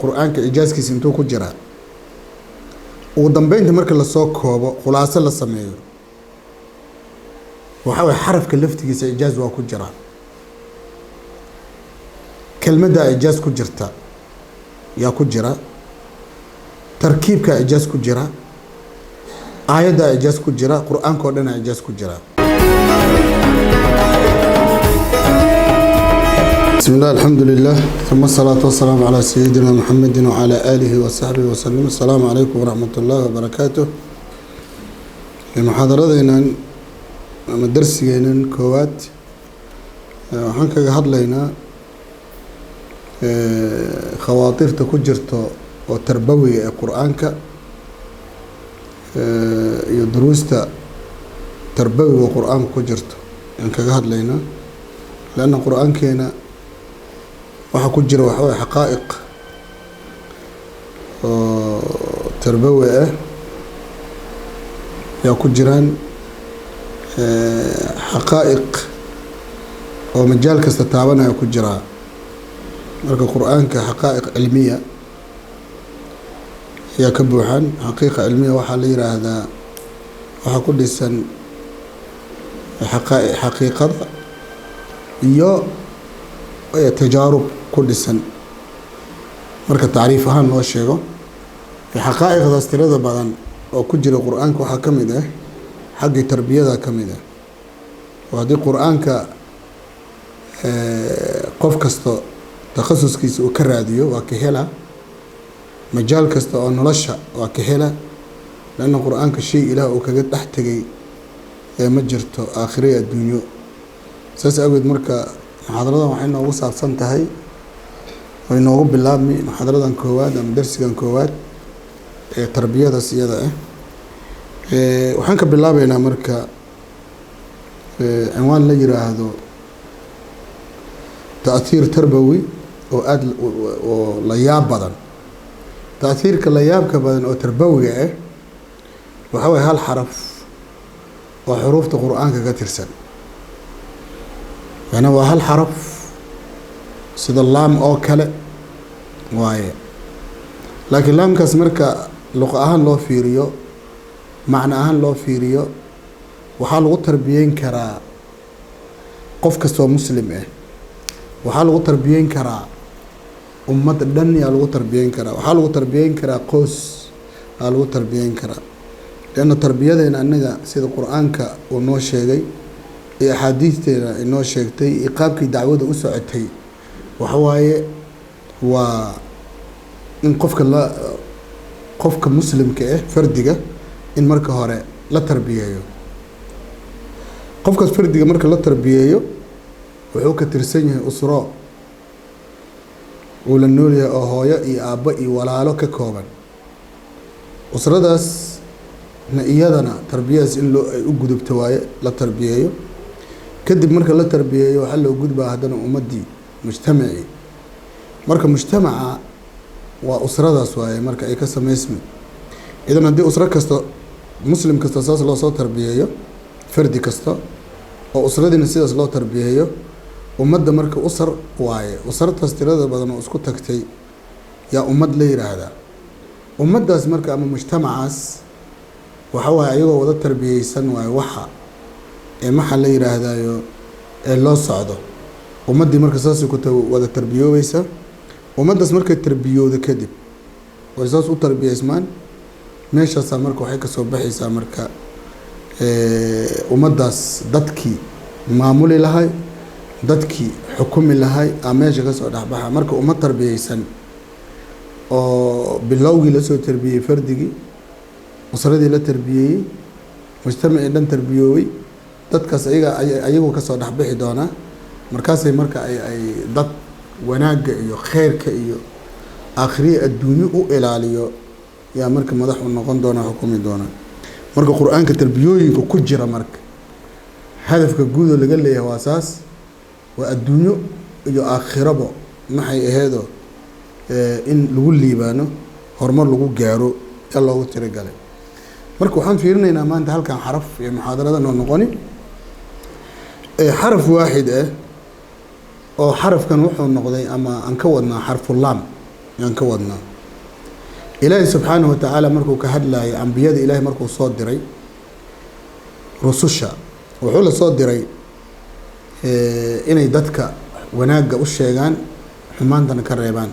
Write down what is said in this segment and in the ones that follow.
Qur-aanka ijaaskiisa intuu ku jiraa? Ugu dambeynta, marka lasoo koobo, khulaaso la sameeyo, waxaa waye xarafka laftigiisa ijaaz waa ku jiraa, kelmaddaa ijaaz ku jirta yaa ku jira, tarkiibkaa ijaaz ku jira, aayaddaa ijaaz ku jira, Qur-aanka oo dhanaa ijaaz ku jira. Bismi illah, alxamdu lilah, uma asalaatu wasalaamu calaa sayidina Muxamedi wacalaa aalihi wasaxbihi wasalim. Asalaamu calaykum waraxmat ullaahi wabarakaatuh. Muxaadaradeynan ama darsigeenan koowaad waxaan kaga hadlaynaa khawaatirta ku jirto oo tarbawiga ee Qur-aanka iyo duruusta tarbawiga Qur-aanka ku jirto ayaan kaga hadlaynaa, leanna Qur-aankeena waxaa ku jira waxa waye xaqaa'iq oo tarbawi ah yaa ku jiraan, xaqaa'iq oo majaal kasta taabanaya ku jiraa. Marka Qur-aanka xaqaa'iq cilmiya ayaa ka buuxan. Xaqiiqa cilmiya waxaa la yiraahdaa waxaa ku dhisan xaqiiqada iyo tajaarub ku dhisan. Marka tacriif ahaan loo sheego, xaqaa'iqdaas tirada badan oo ku jira Qur-aanka waxaa ka mid ah xaggii tarbiyada ka mid ah, oo haddii Qur-aanka qof kasta takhasuskiisa uu ka raadiyo, waa ka hela. Majaal kasta oo nolosha waa ka hela, leanna Qur-aanka shay Ilaah uu kaga dhex tegay ee ma jirto, aakhiro iyo adduunyo. Saas awgeed marka muxaadaradan waxay noogu saabsan tahay oo inoogu bilaabmi muxaadaradan koowaad ama darsigan koowaad ee tarbiyadaas iyada ah. Waxaan ka bilaabeynaa marka cinwaan la yiraahdo ta'hiir tarbawi oo aada oo la yaab badan. Ta'hiirka la yaabka badan oo tarbawiga ah waxaa waye hal xaraf oo xuruufta Qur-aanka ka tirsan, yani waa hal xaraf sida laam oo kale waaye, laakiin laamkaas marka luqa ahaan loo fiiriyo, macno ahaan loo fiiriyo, waxaa lagu tarbiyeyn karaa qof kastoo Muslim ah, waxaa lagu tarbiyeyn karaa ummadda dhan yaa lagu tarbiyeyn karaa, waxaa lagu tarbiyeyn karaa qoys aa lagu tarbiyeyn karaa, leanna tarbiyadeena annaga sida Qur-aanka uu noo sheegay iyo axaadiisteena ay noo sheegtay iyo qaabkii dacwada u socotay, waxa waaye waa in qofka la qofka Muslimka ah, fardiga, in marka hore la tarbiyeeyo. Qofkaas fardiga marka la tarbiyeeyo, wuxuu ka tirsan yahay usro uu la nool yahay oo hooyo iyo aabbo iyo walaalo ka kooban. Usradaas na iyadana tarbiyadaas in loo ay u gudubto waaye, la tarbiyeeyo. Kadib marka la tarbiyeeyo, waxaa loo gudbaa haddana ummaddii, mujtamacii. Marka mujtamaca waa usradaas waaye marka ay ka samaysmi. Idan haddii usro kasta, Muslim kasta saas loo soo tarbiyeeyo, fardi kasta oo usradiina sidaas loo tarbiyeeyo, ummadda marka usar waaye. Usartaas tirada badan oo isku tagtay yaa ummad la yiraahdaa. Ummaddaas marka ama mujtamacaas waxa waaye ayagoo wada tarbiyeysan waaye waxa ee maxaa la yiraahdaayo ee loo socdo. Ummaddii marka saasay ku wada tarbiyoobaysa. Ummaddaas markay tarbiyooda kadib oy saas u tarbiyeysmaan, meeshaasaa marka waxay kasoo baxaysaa marka ummaddaas dadkii maamuli lahay, dadkii xukumi lahay aa meesha kasoo dhexbaxa. Marka ummad tarbiyeysan oo bilowgii lasoo tarbiyey, fardigii usradii la tarbiyeeyey, mujtamacii dhan tarbiyoobay, dadkaas ayaga ayagu kasoo dhexbixi doonaa. Markaasay marka ay dad wanaagga iyo kheyrka iyo aakhiriya adduunyo u ilaaliyo yaa marka madax u noqon doona, xukumi doona. Marka Qur-aanka tarbiyooyinka ku jira, marka hadafka guudoo laga leeyahay waa saas, waa adduunyo iyo aakhirabo maxay aheedoo in lagu liibaano, horumar lagu gaaro yaa loogu tiragalay. Marka waxaan fiirinaynaa maanta halkan xaraf iyo muxaadarada noo noqoni xaraf waaxid ah, oo xarafkan wuxuu noqday ama aan ka wadnaa xarfulaam Yaan ka wadnaa. Ilaahay subxaanahu wa tacaala markuu ka hadlayay ambiyada, Ilaahay markuu soo diray rususha, wuxuu la soo diray inay dadka wanaagga u sheegaan, xumaantana ka reebaan.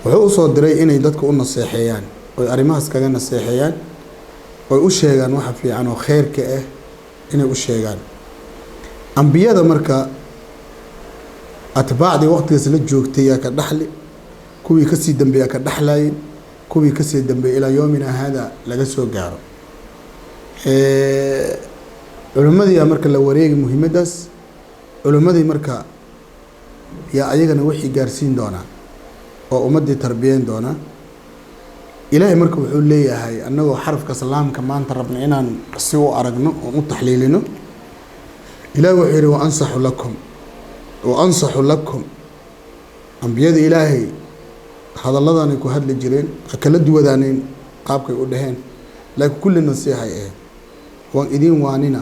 Wuxuu usoo diray inay dadka u naseexeeyaan, oy arrimahaas kaga naseexeeyaan, oy u sheegaan waxa fiican oo kheyrka ah inay u sheegaan. Ambiyada marka atbaacdii waqtigaas la joogtay yaa ka dhaxli, kuwii kasii dambeeyaa ka dhexlaayeen, kuwii kasii dambeeyay, ilaa yoomina hada laga soo gaaro. Culimmadii yaa marka la wareegi muhiimaddaas. Culimmadii marka yaa ayagana wixii gaarsiin doonaa oo ummaddii tarbiyeyn doonaa. Ilaahay marka wuxuu leeyahay, annagoo xarafka laamka maanta rabna inaan si u aragno oon u taxliilino, Ilahay wuxuu yihi: "Wa ansaxu lakum, wa ansaxu lakum." Ambiyada Ilaahay hadalladanay ku hadli jireen, ha kala duwadaanayn qaabkay u dhaheen, laakiin kulli nasiixay ahayd. Waan idin waanina,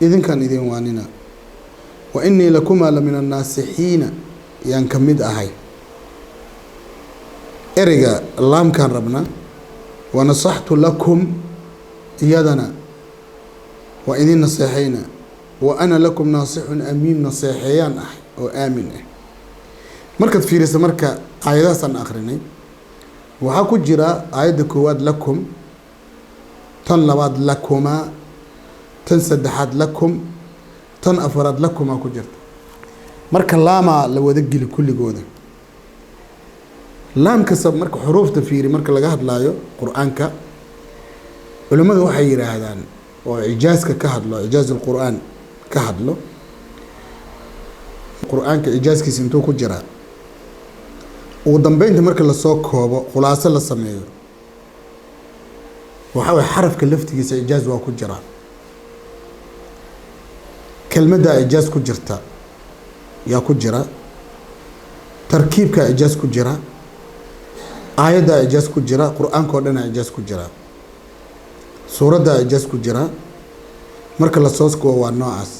idinkaan idin waanina. "Wa inii lakumaa la min annaasixiina" yaan ka mid ahay. Ereyga laamkaan rabna. "Wa nasaxtu lakum", iyadana waa idin naseexayna. "Wa ana lakum naasixun amiin", naseexeeyaan ahay oo aamin ah. Markaad fiiriso marka aayadahaasaan akrinay, waxaa ku jira aayadda koowaad "lakum", tan labaad "lakumaa", tan saddexaad "lakum", tan afaraad "lakumaa" ku jirta. Marka laamaa la wada geli kulligooda laam kasta. Marka xuruufta fiiri, marka laga hadlaayo Qur-aanka, culimmadu waxay yidhaahdaan oo cijaaska ka hadlo, ijaaz alqur-aan ka hadlo, Qur-aanka ijaaskiisa intuu ku jiraa? Ugu dambeynta marka lasoo koobo, khulaaso la sameeyo, waxaa waye xarafka laftigiisa ijaaz waa ku jiraa, kelmaddaa ijaaz ku jirta yaa ku jira, tarkiibkaa ijaaz ku jira, aayaddaa ijaaz ku jira, Qur-aanka oo dhanaa ijaaz ku jira, suuraddaa ijaaz ku jira. Marka lasoo koobo waa noocaas.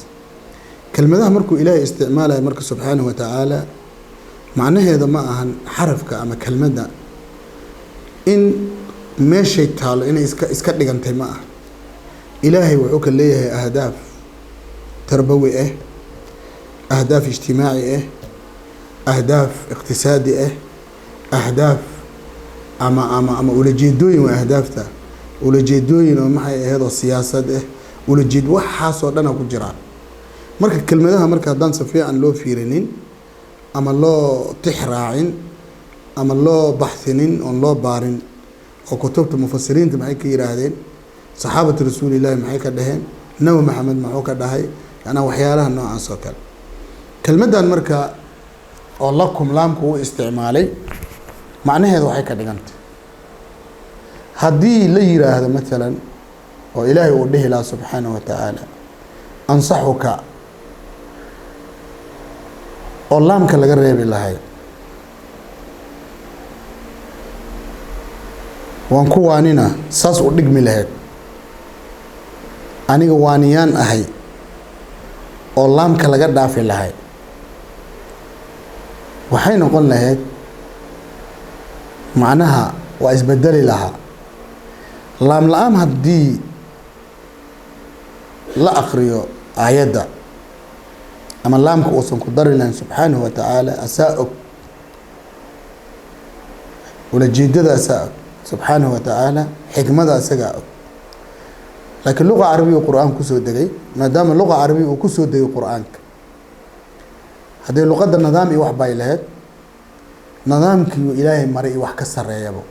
Kelmadaha markuu Ilaahay isticmaalayo marka subxaanahu wa tacaala, macnaheeda ma ahan xarafka ama kelmadda in meeshay taalo inay iska dhigantay ma aha. Ilaahay wuxuu ka leeyahay ahdaaf tarbawi ah, ahdaaf ijtimaaci ah, ahdaaf iqtisaadi ah, ahdaaf ama ulajeedooyin, waa ahdaafta ulajeedooyin oo maxay ahayd oo siyaasad ah, ulajeed waxaasoo dhana ku jiraa. Marka kelmadaha marka haddaan si fiican loo fiirinin ama loo tix raacin ama loo baxhinin oon loo baarin oo kutubta mufasiriinta maxay ka yidhaahdeen, saxaabatu rasuulillahi maxay ka dhaheen, Nabi Maxamed muxuu ka dhahay, yanaa waxyaalaha noocaas oo kale. Kelmaddan marka oo "lakum" laamku u isticmaalay, macnaheedu waxay ka dhigantay haddii la yiraahdo maalan oo Ilaahay uu dhihi lahaa subxaanahu wa tacaala "ansaxuka" oo laamka laga reebi lahay, "waan ku waanina", saas u dhigmi lahayd. "Aniga waaniyaan ahay" oo laamka laga dhaafi lahay, waxay noqon lahayd macnaha waa isbedeli lahaa. Laam la-aan haddii la akriyo aayadda ama laamka uusan ku dari lahayn, subxaanahu wa tacaala asaa og ulajeedada, asaa og subxaanahu wa tacaala xikmada, isagaa og. Laakiin luqa carabiya uu Qur-aanka kusoo degay. Maadaama luqa carabiya uu kusoo degay Qur-aanka, haddii luqadda nidaam iyo wax bay lahayd, nidaamkii Ilaahay maray iyo wax ka sareeyaba.